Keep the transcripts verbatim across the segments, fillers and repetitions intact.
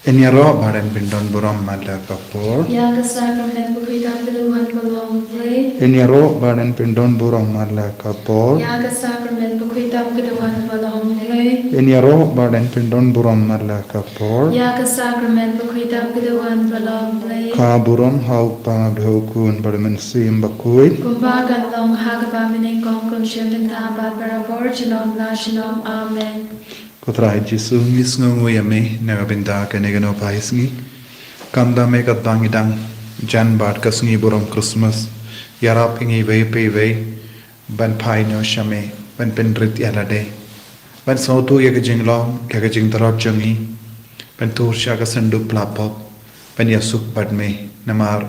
Yn ïaroh bad yn pyndon burom man la ka por. Ïa ka sakramen bakhuid tam ka duwan ba long Blei. Yn ïaroh bad yn pyndon burom man la ka por. Ïa ka sakramen bakhuid tam ka duwan ba long Blei. Yn ïaroh bad yn pyndon burom man la ka por. Ïa ka sakramen bakhuid tam ka duwan ba long Blei. Kha burom ha u Kpa bad ha u Khun bad ha u Mynsiem Bakhuid. Kumba kan long ha kaba mynnyngkong, kum shynrang bad barabor junom la junom. Amen. Ko Trai Jisu, ngi sngewnguh ïa me na ka bynta kane ka nongpynsngi. Kumta me katba ngi dang jan bad ka sngi burom Christmas, ïarap ïa ngi iwei pa iwei ban phai noh sha me, ban pynrit ïa lade, ban sngewthuh ïa ka jinglong, ïa ka jingtlot jong ngi, ban tur sha ka synduk pla pop, ban ïasuk bad me. Namar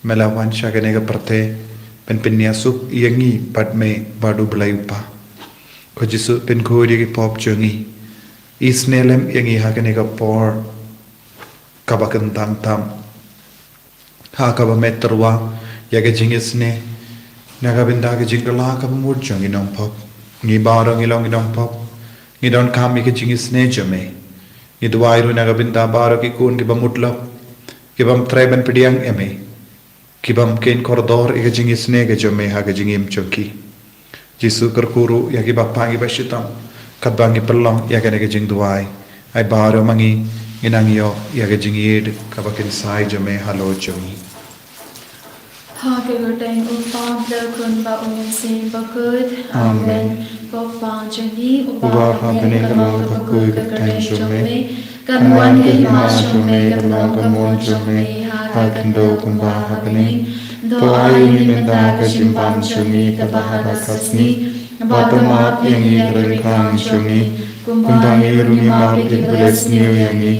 me la wan sha kane ka pyrthei ban pynïasuk ïa ngi bad me bad u Blei u Kpa. Ko Jisu, pynkhuid ïa ki pop jong ngi. Isynei lem ïa ngi ha kane ka por kaba kyntang tam, ha kaba me tyrwa ïa ka jingisynei na ka bynta ka jingkylla kaba mut jong ngi nongpop. Ngi baroh ngi long ngi nongpop, ngi donkam ïa ka jingisynei jong me. Ngi duwai ruh na ka bynta baroh ki khun kiba mutlop, kibym treh ban pdiang ïa me, kibym kheiñ kordor ïa ka jingisynei ka jong me ha ka jingim jong ki. Jisu, kyrkhu ruh ïa kiba pang kiba shitom katba ngi pynlong ïa kane ka jingduwai. Ai baroh ma ngi ngin nang ïoh ïa ka jingïeid kaba kynsai jong me halor jong ngi. Ha ka kyrteng u Kpa, u Khun bad u Mynsiem Bakhuid. Amen. Amen. Ko Kpa jong ngi uba ha bneng, ka long kaba khuid ka kyrteng jong me. Kan wan ka hima jong me, kan long ka mon jong me ha ka khyndew kumba ha bneng. To ai ïa ngi mynta ka jingpang jong ngi kaba ha ka sngi, bad to map ïa ngi ki ryngkang jong ngi, kumba ngi ruh ngi map ïa kiba leh sniew ïa ngi.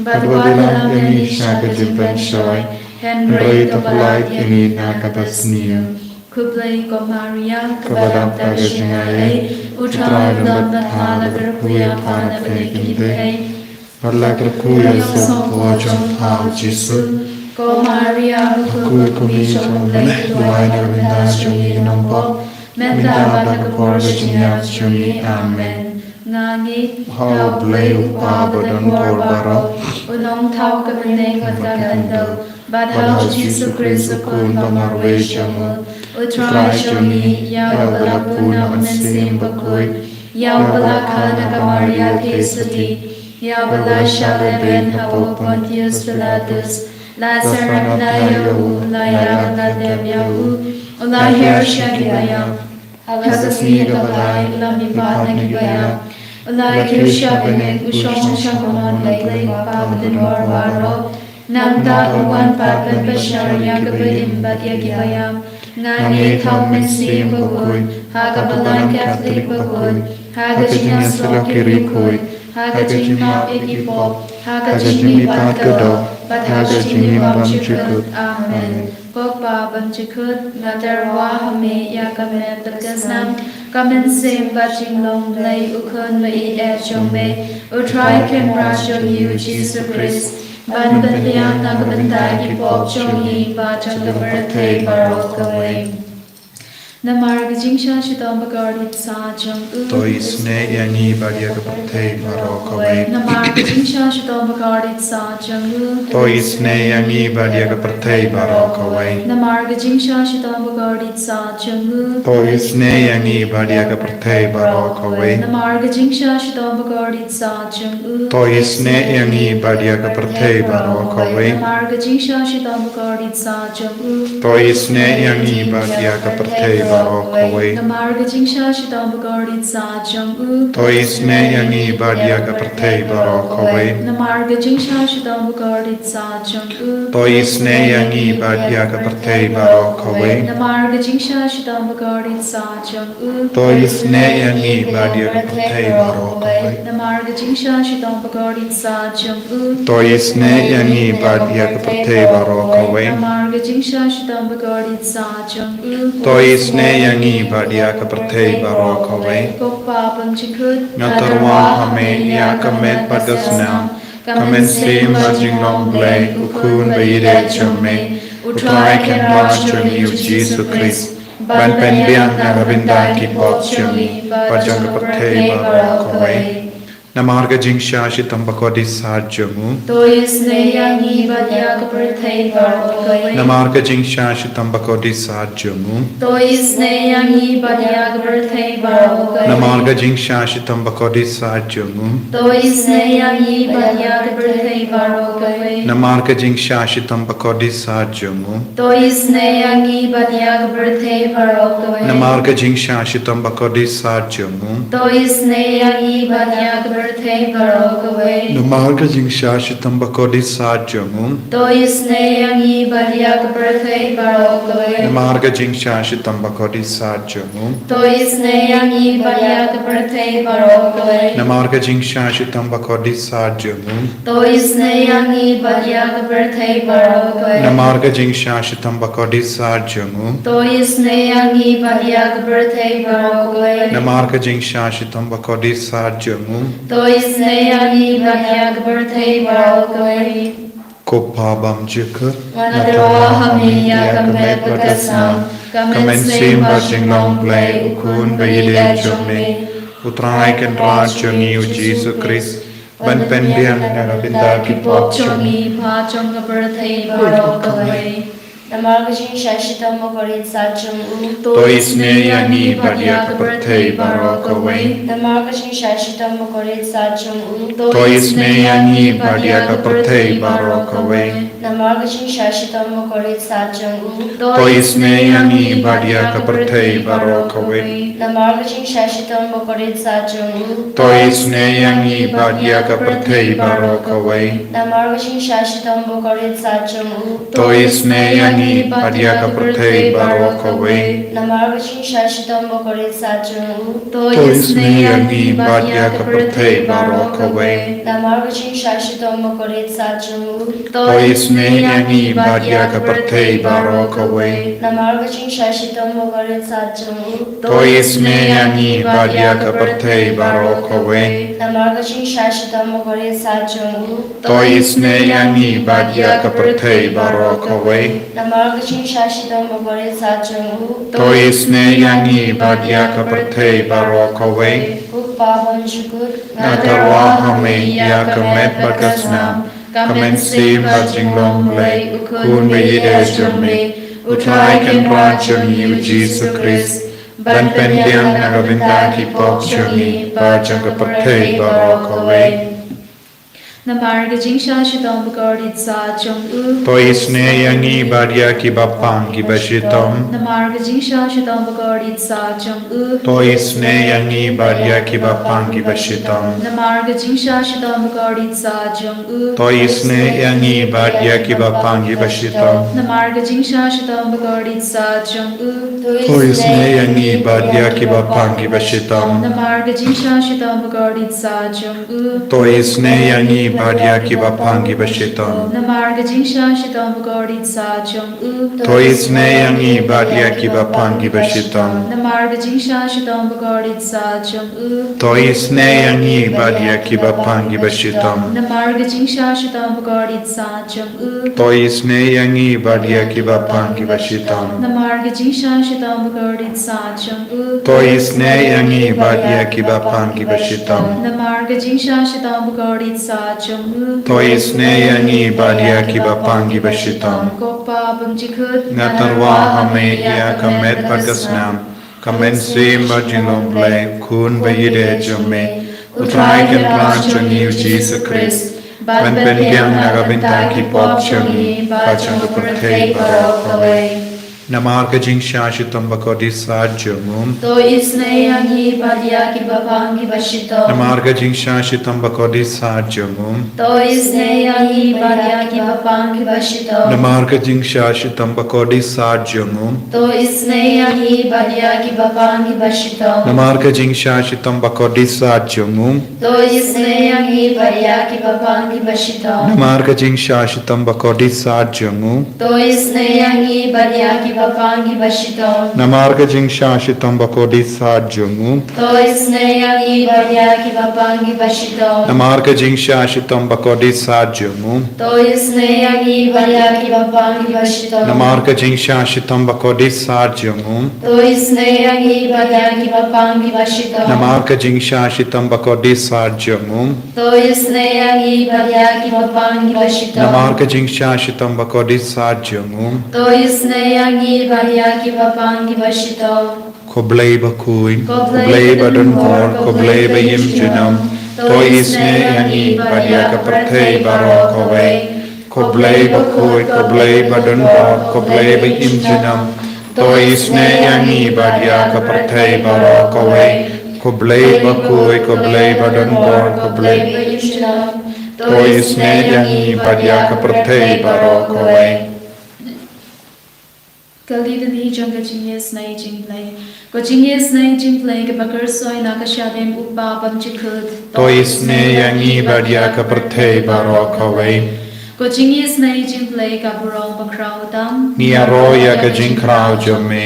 Bad wat lam ïa ngi sha ka jingpynshoi, hynrei to pyllait ïa ngi na kaba sniew. Khublei ko Maria, kaba dap da ka jingaiei, u Trai u don bad pha. La kyrkhu ïa pha na bynta ki kynthei, bad la kyrkhu ïa u sohpor jong pha u Jisu. Ko Maria, ko kmie jong u Blei, duwai na ka bynta jong ngi ki nongpop, mynta bad ha ka por ka jingïap jong ngi. Amen. Nga ngeit ha u Blei u Kpa badonbor baroh, u Nongthaw ka bneng bad ka khyndew, bad ha u Jisu Khrist u Khun ba marwei jong u. U Trai jong ngi, ïa uba la bun na u Mynsiem Bakhuid, ïa uba la kha na ka Maria Theisotti, ïa uba la shah lehbeiñ hapoh Pontius Pilatus, la sngap ïa u, la ïaid la tep ïa u, u la hiar sha ki baïap. Ha ka sngi kaba lai u la mihpat na ki baïap, u la kiew sha bneng, u shong sha ka mon ka Blei u Kpa badonbor baroh. Nangta u wan pat ban bishar ïa kiba im bad ïa ki baïap. Nga ngeit ha u Mynsiem Bakhuid, ha ka Balang Katholik bakhuid, ha ka jingïasyllok ki riewkhuid, ha ka jingmap ïa ki pop, ha ka jingmihpat ka doh, bad ha ka jingim bymjukut. Amen. Ko Kpa bymjukut, nga tyrwa ha me ïa ka met bad ka snam, ka mynsiem bad jinglong Blei u Khun ba ïeit jong me, u Trai Kynrad jong ngi u Jisu Khrist, ban pynbiang na ka bynta ki pop jong ngi bad jong ka pyrthei baroh kawei. Namar ka jingshah shitom bakordit sah jong u, to isynei ïa ngi bad ïa ka pyrthei baroh kawei. Namar ka jingshah shitom bakordit sah jong u, to isynei ïa ngi bad ïa ka pyrthei baroh kawei. Namar ka jingshah shitom bakordit sah jong u, to isynei ïa ngi bad ïa ka pyrthei baroh kawei. Namar ka jingshah shitom bakordit sah jong u, to isynei ïa ngi bad ïa ka pyrthei baroh kawei. Namar ka jingshah shitom bakordit sah jong u, to isynei ïa ngi bad ïa ka pyrthei baroh kawei. Namar ka jingshah shitom bakordit sah jong u, to isynei ïa ngi bad ïa ka pyrthei baroh kawei. Namar ka jingshah shitom bakordit sah jong u, to isynei ïa ngi bad ïa ka pyrthei baroh kawei. Namar ka jingshah shitom bakordit sah jong u, to isynei ïa ngi bad ïa ka pyrthei baroh kawei. Namar ka jingshah shitom bakordit sah jong u, to isynei ïa ngi bad ïa ka pyrthei baroh kawei. Namar ka jingshah shitom bakordit sah jong u, to isynei ïa ngi bad ïa ka pyrthei baroh kawei. Ko Kpa bymjukut, nga tyrwa ha me ïa ka met bad ka snam, ka mynsiem bad jinglong Blei u Khun ba ïeit jong me, u Trai Kynrad jong ngi u Jisu Khrist, ban pynbiang na ka bynta ki pop jong ngi bad jong ka pyrthei baroh kawei. Namar ka jingshah shitom bakordit sat jong u. To isynei ïa ngi bad ïa ka pyrthei baroh kawei. Namar ka jingshah shitom bakordit sat jong u. To isynei ïa ngi bad ïa ka pyrthei baroh kawei. Namar ka jingshah shitom bakordit sat jong u. To isynei ïa ngi bad ïa ka pyrthei baroh kawei. Namar ka jingshah shitom bakordit sat jong u. To isynei ïa ngi bad ïa ka pyrthei baroh kawei. Namar ka jingshah shitom bakordit sat jong u. To isynei ïa ngi bad ïa ka pyrthei baroh kawei. Namar ka jingshah shitom bakordit sat jong u. To isynei ïa ngi bad ïa ka pyrthei baroh kawei. Namar ka jingshah shitom bakordit sat jong u. To isynei ïa ngi bad ïa ka pyrthei baroh kawei. Namar ka jingshah shitom bakordit sat jong u. To isynei ïa ngi bad ïa ka pyrthei baroh kawei. Namar ka jingshah shitom bakordit sat jong u. To isynei ïa ngi bad ïa ka pyrthei baroh kawei. Namar ka jingshah shitom bakordit sat jong u. To isynei ïa ngi bad ïa ka pyrthei baroh kawei. Ko Pa bymjukut, nga tyrwa ha me ïa ka met bad ka snam, ka mynsiem bad jinglong Blei u Khun ba ïeit jong me, U Trai Kynrad jong ngi U Jisu Khrist, ban pynbiang na ka bynta ki pop jong ngi, bad jong ka pyrthei baroh kawei. Namar ka jingshah shitom bakordit sat jong u. To isynei ïa ngi bad ïa ka pyrthei baroh kawei. Namar ka jingshah shitom bakordit sat jong u. To isynei ïa ngi bad ïa ka pyrthei baroh kawei. Namar ka jingshah shitom bakordit sat jong u. To isynei ïa ngi bad ïa ka pyrthei baroh kawei. Namar ka jingshah shitom bakordit sat jong u. To isynei ïa ngi bad ïa ka pyrthei baroh kawei. Namar ka jingshah shitom bakordit sat jong u. To isynei ïa ngi bad ïa ka pyrthei baroh kawei. Namar ka jingshah shitom bakordit sat jong u. To isynei ïa ngi bad ïa ka pyrthei baroh kawei. Namar ka jingshah shitom bakordit sat jong u. To isynei ïa ngi bad ïa ka pyrthei baroh kawei. Namar ka jingshah shitom bakordit sat jong u. To isynei ïa ngi bad ïa ka pyrthei baroh kawei. Namar ka jingshah shitom bakordit sat jong u. To isynei ïa ngi bad ïa ka pyrthei baroh kawei. Namar ka jingshah shitom bakordit sat jong u. To isynei ïa ngi bad ïa ka pyrthei baroh kawei. Ko Pa bymjukut, nga tyrwa ha me ïa ka met bad ka snam, ka mynsiem bad jinglong Blei u Khun ba ïeit jong me, U Trai Kynrad jong ngi U Jisu Khrist, ban pynbiang na ka bynta ki pop jong ngi, bad jong ka pyrthei baroh kawei. Namar ka jingshah shitom bakordit sat jong u. To isynei ïa ngi bad ïa kiba pang kiba shitom. Namar ka jingshah shitom bakordit sat jong u. To isynei ïa ngi bad ïa kiba pang kiba shitom. Namar ka jingshah shitom bakordit sat jong u. To isynei ïa ngi bad ïa kiba pang kiba shitom. Namar ka jingshah shitom bakordit sat jong u. To isynei ïa ngi bad ïa kiba pang kiba shitom. Namar ka jingshah shitom bakordit sat jong u. To isynei ïa ngi bad ïa kiba pang kiba shitom. Namar ka jingshah shitom bakordit sat jong u. To isynei ïa ngi bad ïa kiba pang kiba shitom. Namar ka jingshah shitom bakordit sat jong u. To isynei ïa ngi bad ïa kiba pang kiba shitom. Namar ka jingshah shitom bakordit sat jong u. To isynei ïa ngi bad ïa kiba pang kiba shitom. Namar ka jingshah shitom bakordit sat jong u. To isynei ïa ngi bad ïa kiba pang kiba shitom. Namar ka jingshah shitom bakordit sat jong u. To isynei ïa ngi bad ïa kiba pang kiba shitom. Ko Pa bymjukut, nga tyrwa ha me ïa ka met bad ka snam, ka mynsiem bad jinglong Blei u Khun ba ïeit jong me, U Trai Kynrad jong ngi U Jisu Khrist, ban pynbiang na ka bynta ki pop jong ngi, bad jong ka pyrthei baroh kawei. Namar ka jingshah shitom bakordit sat jong u. To isynei ïa ngi bad ïa kiba pang kiba shitom. Namar ka jingshah shitom bakordit sat jong u. To isynei ïa ngi bad ïa kiba pang kiba shitom. Namar ka jingshah shitom bakordit sat jong u. To isynei ïa ngi bad ïa kiba pang kiba shitom. Namar ka jingshah shitom bakordit sat jong u. To isynei ïa ngi bad ïa kiba pang kiba shitom. Namar ka jingshah shitom bakordit sat jong u. To isynei ïa ngi bad ïa ba pang ki ba shitom. Namar ka jingshah shitom ba kordit sat jong u. To isynei ïa ngi bad ïa ki ba pang ki ba shitom. Namar ka jingshah shitom ba kordit sat jong u. To isynei ïa ngi bad ïa ki ba pang ki ba shitom. Namar ka jingshah shitom ba kordit sat jong u. To isynei ïa ngi bad ïa ki ba pang ki ba shitom. Namar ka jingshah shitom ba kordit sat jong u. To isynei ïa ngi bad ïa ki ba pang ki ba shitom. Namar ka jingshah shitom ba kordit sat jong u. To isynei ïa ngi bad ïa ki ba pang ki ba shitom. Ko Blei bakhuid, ko Blei badonbor, ko Blei baïem junom. To isynei ïa ngi bad ïa ka pyrthei baroh kawei. Ko Blei bakhuid, ko Blei badonbor, ko Blei baïem junom. To isynei ïa ngi bad ïa ka pyrthei baroh kawei. Ko Blei bakhuid, ko Blei badonbor, ko Blei baïem junom. To isynei ïa ngi bad ïa ka pyrthei baroh kawei. Kali dani jong ka jingisynei jong U Blei. Ko jingisynei jong U Blei kaba kyrsoi na ka shadem u Pa bymjukut. To isynei ïa ngi bad ïa ka pyrthei baroh kawei. Ko jingisynei jong U Blei ka burom bakhraw tam. Ngi ïaroh ïa ka jingkhraw jong me.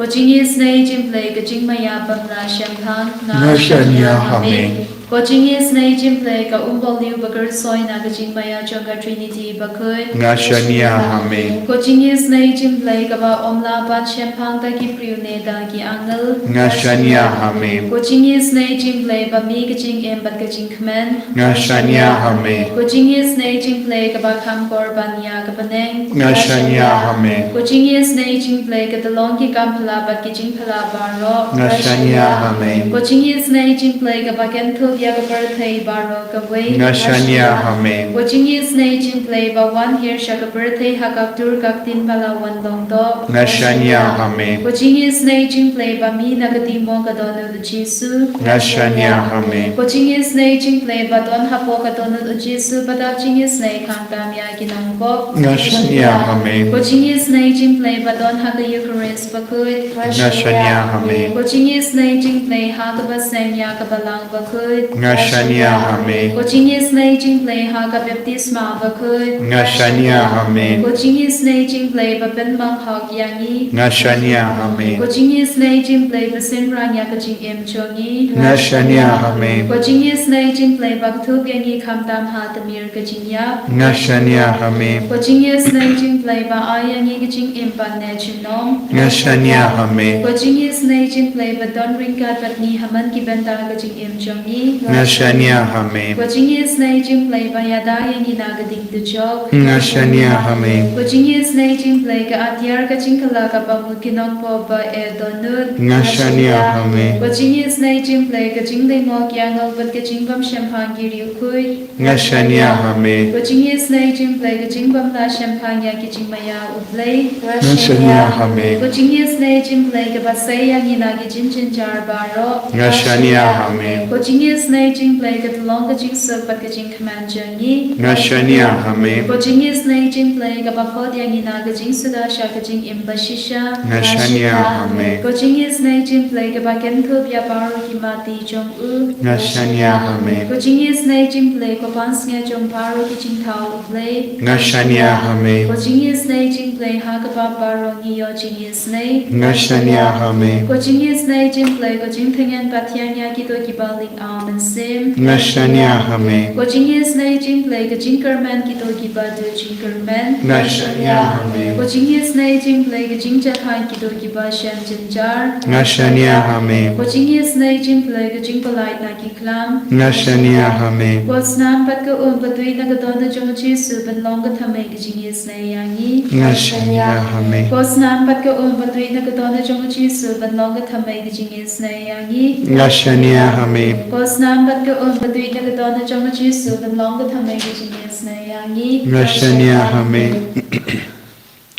Ko jingisynei jong U Blei ka jingmaïa bym lah shemphang. Nga shaniah ha me. Ko jingisynei jong U Blei ka umbaw lyiw ba kyrsoi na ka jingmaïa jong ka Trinity bakhuid. Nga shaniah ha me. Ko jingisynei jong U Blei kaba ym lah ban shemphang da ki briew ne da ki angel. Nga shaniah ha me. Ko jingisynei jong U Blei ba mih ka jingim bad ka jingkmen. Nga shaniah ha me. Ko jingisynei jong U Blei kaba kham kor ban ïa ka bneng. Nga shaniah ha me. Ko jingisynei jong U Blei ka tyllong ki kam phylla bad ki jingphylla baroh. Nga shaniah ha me. Ko jingisynei jong U Blei kaba kynthup ïa ka pyrthei baroh kawei. Nga shaniah ha me. Ko jingisynei jong U Blei ba wan hiar sha ka pyrthei ha ka ktur ka ktien ba la wan long doh. Nga shaniah ha me. Ko jingisynei jong U Blei ba mih na ka thih moh ka dohnud u Jisu. Nga shaniah ha me. Ko jingisynei jong U Blei ba don hapoh ka dohnud u Jisu ba da jingisynei khamtam ïa ki nongpop. Nga shaniah ha me. Ko jingisynei jong U Blei ba don ha ka Eukharist bakhuid. Nga shaniah ha me. Ko jingisynei jong U Blei ha kaba seng ïa ka Balang bakhuid. Nga shaniah ha me. Ko jingisynei jong U Blei ha ka baptisma bakhuid. Nga shaniah ha me. Ko jingisynei jong U Blei ba pynmong hok ïa ngi. Nga shaniah ha me. Ko jingisynei jong U Blei ba synran ïa ka jingim jong ngi. Nga shaniah ha me. Ko jingisynei jong U Blei ba kynthup ïa ngi khamtam ha tmier ka jingïap. Nga shaniah ha me. Ko jingisynei jong U Blei ba ai ïa ngi ka jingim ban neh junom. Nga shaniah ha me. Ko jingisynei jong U Blei ba don ryngkat bad ngi ha man ki bynta ka jingim jong ngi. Nga shaniah ha me. Ko jingisynei jong U Blei ba ïada ïa ngi na ka ding dujok. Nga shaniah ha me. Ko jingisynei jong U Blei ka atiar ka jingkylla kaba mut ki nongpop ba eh dohnud. Nga shaniah ha me. Ko jingisynei jong U Blei ka jinglyngngoh ki angel bad ka jingbymshemphang ki riewkhuid. Nga shaniah ha me. Ko jingisynei jong U Blei ka jingbymlah shemphang ïa ki jingmaïa U Blei. Nga shaniah ha me. Ko jingisynei jong U Blei kaba sei ïa ngi na ki jingjynjar baroh. Nga shaniah ha me. Ko jingisynei jong U Blei ka tyllong ka jingsuk bad ka jingkmen jong ngi. Nga shaniah ha me. Ko jingisynei jong U Blei kaba phot ïa ngi na ka jingsuda sha ka jingim bashisha. Nga shaniah ha me. Ko jingisynei jong U Blei kaba kynthup ïa baroh ki mati jong u. Nga shaniah ha me. Ko jingisynei jong U Blei ko pansngiat jong baroh ki jingthaw U Blei. Nga shaniah ha me. Ko jingisynei jong U Blei ha kaba baroh ngi ïoh jingisynei. Nga shaniah ha me. Ko jingisynei jong U Blei ko jingthngen pathiang ïa kito kiba ling aw mynsiem. Nga shaniah ha me. Ko jingisynei jong U Blei ka jingkyrmen kito kiba duh jingkyrmen. Nga shaniah ha me. Ko jingisynei jong U Blei ka jingjahai kito kiba shem jynjar. Nga shaniah ha me. Ko jingisynei jong U Blei ka jingpyllait na ki khlam. Nga shaniah ha me. Ko snam bad ka um ba tuid na ka dohnud jong u Jisu ban long ka thymmei ka jingisynei ïa ngi. Nga shaniah ha me. Ko snam bad ka um ba tuid na ka dohnud jong u Jisu ban long ka thymmei ka jingisynei ïa ngi. Nga shaniah ha me. Ko snam bad ka um ba tuid na ka dohnud jong u Jisu ban long ka thymmei ka jingisynei ïa ngi. Nga shaniah ha me.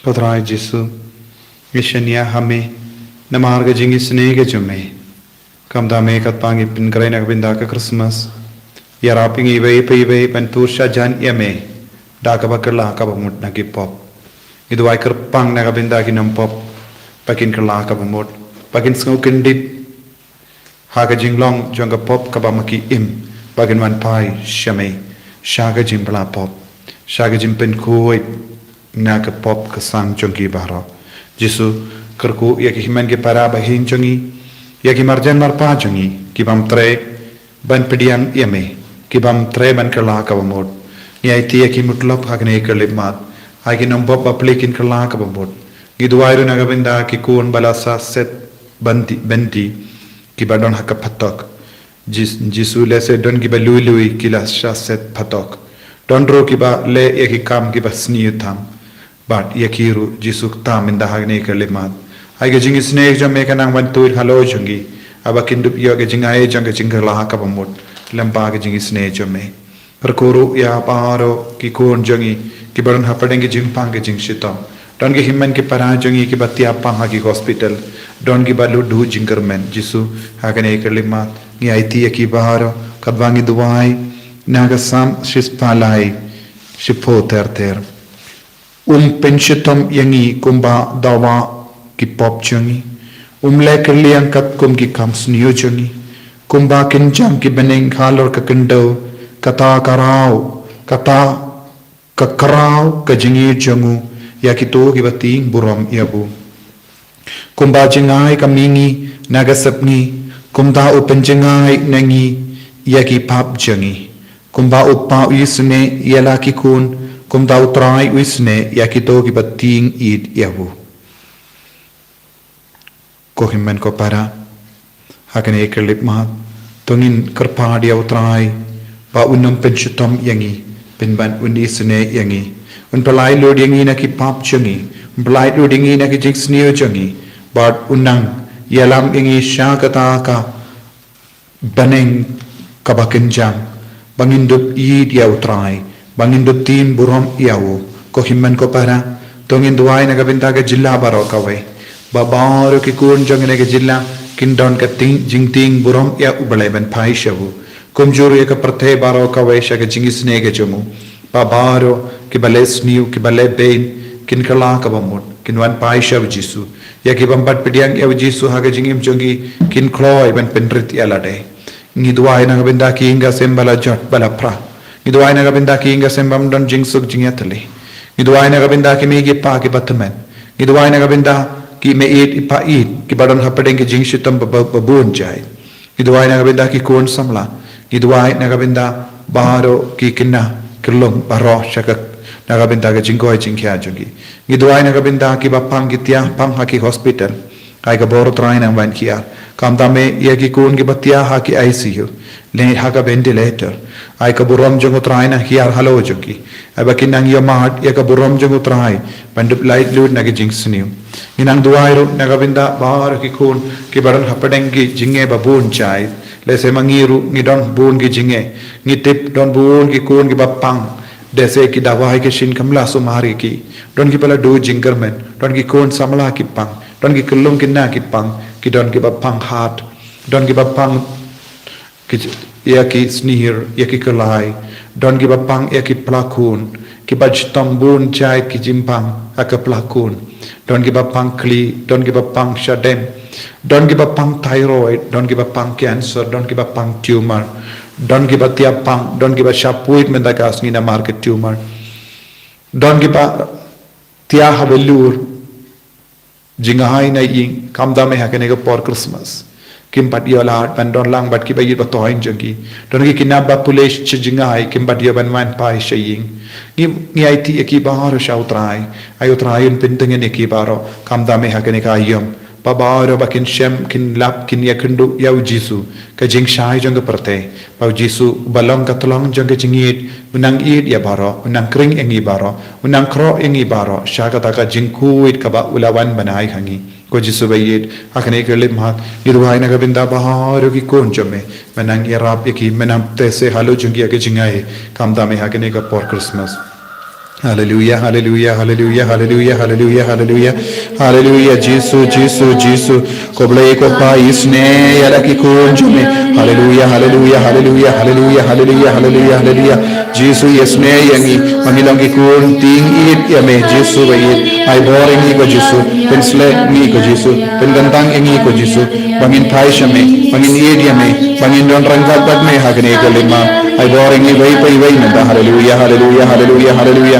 Ko Trai Jisu, nga shaniah ha me namar ka jingisynei ka jong me. Kumta me katba ngi pynkhreh na ka bynta ka Christmas, ïarap ïa ngi iwei pa iwei ban tur shajan ïa me da kaba kylla kaba mut na ki pop. Ngi duwai kyrpang na ka bynta ki nongpop ba kin kylla kaba mut, ba kin sngew kyndit ha ka jinglong jong ka pop kaba ma ki im, ba kin wan phai sha me sha ka jingpylla pop, sha ka jingpynkhuid na ka pop ka sang jong ki baroh. Jisu, kyrkhu ïa ki hynmen ki para bahaïing jong ngi, ïa ki marjan marpa jong ngi, ki bym treh ban pdiang ïa me, ki bym treh ban kylla kaba mut. Ngi aiti ïa ki mutlop ha kane ka khyllipmat, ai ki nongbop bapli kin kylla kaba mut. Ngi duwai ruh na ka bynta ki khun ba la sah set bynti, bynti, ki ba don ha ka phatok. Jis-, Jisu, lehse don ki ba lui lui ki la sah set phatok. Don ruh ki ba leh ïa ki kam ki ba sniew tam. Bad ïa ki ruh Jisu, kata mynta ha kane ka khyllipmat, ai ka jingisynei jong me kan nang wan tuid halor jong ki, haba kin dup ïoh ka jingai jong ka jingkylla kaba mut lyngba ka jingisynei jong me. Kyrkhu ruh ïa baroh ki khun jong ngi ki ba don hapdeng ki jingpang ki jingshitom. Don ki hynmen ki para jong ngi ki ba thiah pang ha ki hospital. Don ki ba lut duh jingkyrmen. Jisu, ha kane ka khyllipmat ngi aiti ïa ki baroh katba ngi duwai na ka Salm shispah lai, shiphew ter ter. Um pynshitom ïa ngi kumba dawa ki pop jong ngi. Um leh kylliang katkum ki kam sniew jong ngi. Kumba kynjang ki bneng halor ka khyndew, kata ka raw, kata ka khraw ka jingïeit jong u ïa kito ki ba tieng burom ïa u. Kumba jingai ka mihngi na ka sepngi, kumta u pynjngai na ngi ïa ki pap jong ngi. Kumba u kpa u isynei ïa la ki khun, kumta u Trai u isynei ïa kito ki ba tieng ïeit ïa u. Ko hynmen ko para, ha kane ka khyllipmat, to ngin kyrpad ïa u Trai ba un ym pynshitom ïa ngi, pynban un isynei ïa ngi. Un pyllait lut ïa ngi na ki pap jong ngi, un pyllait lut ïa ngi na ki jingsniew jong ngi, bad un nang ïalam ïa ngi sha kata ka bneng kaba kynjang, ba ngin dup ïeit ïa u Trai, ba ngin dup tieng burom ïa u. Ko hynmen ko para, to ngin duwai na ka bynta ka jylla baroh kawei, ba baroh ki khun jong kane ka jylla kin don ka tieng, jingtieng burom ïa u Blei ban phai sha u. Kumjuh ïa ka pyrthei baroh kawei sha ka jingisynei ka jong u. Ba baroh ki ba leh sniew, ki ba leh beiñ, kin kylla kaba mut, kin wan phai sha u Jisu. Ïa ki bym pat pdiang ïa u Jisu ha ka jingim jong ki, kin kloi ban pynrit ïa lade. Ngi duwai na ka bynta ki ïing ki sem ba la jot ba la pra. Ngi duwai na ka bynta ki ïing ki sem bym don jingsuk jingïatylli. Ngi duwai na ka bynta ki mei ki pa ki ba tymmen. Ngi duwai na ka bynta ki mei ïeit i pa ïeit ki ba don hapdeng ki jingshitom ba, ba, ba bun jait. Ngi duwai na ka bynta ki khun samla. Ngi duwai na ka bynta baroh ki khynnah khyllung baroh sha ka, na ka bynta ka jingkoit jingkhiah jong ki. Ngi duwai na ka bynta ki ba pang, ki thiah pang ha ki hospital. Ai ka bor u Trai nang ban hiar. Khamtam eh ïa ki khun ki ba thiah ha ki I C U, lane ha ka ventilator. Ai ka burom jong u Trai nang hiar halor jong ki. Ai ba kin nang ïohmad ïa ka burom jong u Trai ban dup lait lut na ki jingsniew. Ngi nang duwai ruh na ka bynta baroh ki khun ki ba don hapdeng ki jingeh ba bun jait. Lehse ma ngi ruh ngi don bun ki jingeh. Ngi tip don bun ki khun ki ba pang. Lehse ki dawai ki shin kam la sumar ïa ki. Don ki ba la duh jingkyrmen. Don ki khun samla ki pang. Don ki khyllung khynnah ki pang. Ki don ki ba pang heart. Don ki ba pang ki, ïa ki snier, ïa ki kyllai. Don ki ba pang ïa ki plakun. Ki ba shitom bun jait ki jingpang ha ka plakun. Don ki ba pang khlieh, don ki ba pang shadem. Don ki ba pang thyroid, don ki ba pang cancer, don ki ba pang tumor. Don ki ba thiah pang, don ki ba shah phuid mynta ka sngi namar ka tumor. Don ki ba thiah ha balur. Jingai na ïing, khamtam eh ha kane ka por Christmas. Kim pat ïoh lad ban don lang bad ki ba ïeit ba thoh jong ki. Don ki khynnah ba pule sha jingai, kim pat ïoh ban wan phai sha ïing. Ngi, ngi aiti ïa ki baroh sha u Trai. Ai u Trai un pyntngen ïa ki baroh. Khamtam eh ha kane ka aïom. Ba baroh ba kin shem, kin lap, kin ïakynduh ïa u Jisu. Ka jingshai jong ka pyrthei. Ba u Jisu ba long ka tyllong jong ka jingïeit, u nang ïeit ïa baroh, u nang khring ïa ngi baroh, u nang khroh ïa ngi baroh sha kata ka jingkhuid kaba u la wan ban ai ha ngi. Ko Jisu ba ïeit, ha kane ka khyllipmat ngi duwai na ka bynta baroh ki khun jong me, me nang ïarap ïa ki, me nang teh se halor jong ki ïa ka jingai, khamtam eh ha kane ka por Christmas. Haleluia, haleluia, haleluia, haleluia, haleluia, haleluia. Haleluia, Jisu, Jisu, Jisu. Ko Blei ko Pa, isynei ïa la ki khun jong me. Haleluia, haleluia, haleluia, haleluia, haleluia, haleluia, haleluia. Jisu, isynei ïa ngi, ba ngi long ki khun tieng ïeit ïa me, Jisu ba ïeit. Ai bor ïa ngi ko Jisu, pynsleh ïa ngi ko Jisu, pynkyntang ïa ngi ko Jisu. Ba ngin phai sha me, ba ngin ïeit ïa me, ba ngin don ryngkat bad me ha kane ka khyllipmat. Ai bor ïa ngi iwei pa iwei mynta. Haleluia, haleluia, haleluia, haleluia.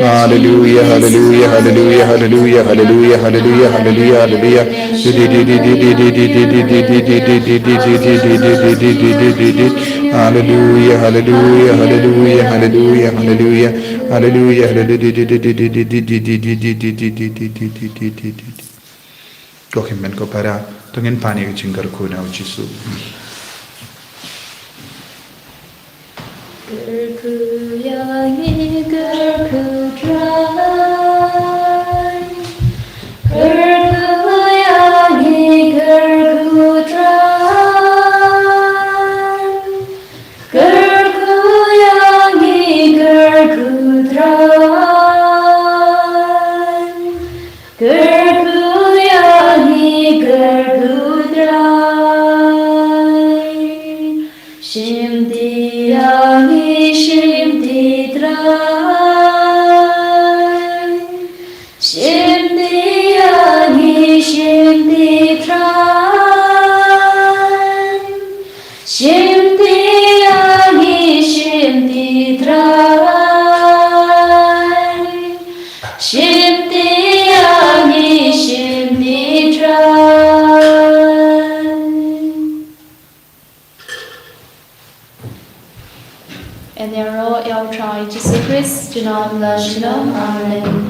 Hallelujah, hallelujah, hallelujah, hallelujah, hallelujah, hallelujah, hallelujah. Hallelujah, hallelujah, hallelujah, hallelujah, hallelujah. Hallelujah, hallelujah. Ko hynmen ko para, to ngin pan ïa ka jingkyrkhu na u Jisu. Kyrkhu ïa ngi, kyrkhu Trai. Kyrkhu ïa ngi, kyrkhu Trai. Kyrkhu ïa ngi, kyrkhu Trai. Kyrkhu ïa ngi, kyrkhu Trai. Shim ti ïa ngi, shim ti Trai. Shim ti ïa ngi, shim ti Trai. Shim ti ïa ngi, shim ti Trai. Shim ti ïa ngi, shim ti Trai. Yn ïaroh ïa u Trai Jisu Khrist junom la junom. Amen.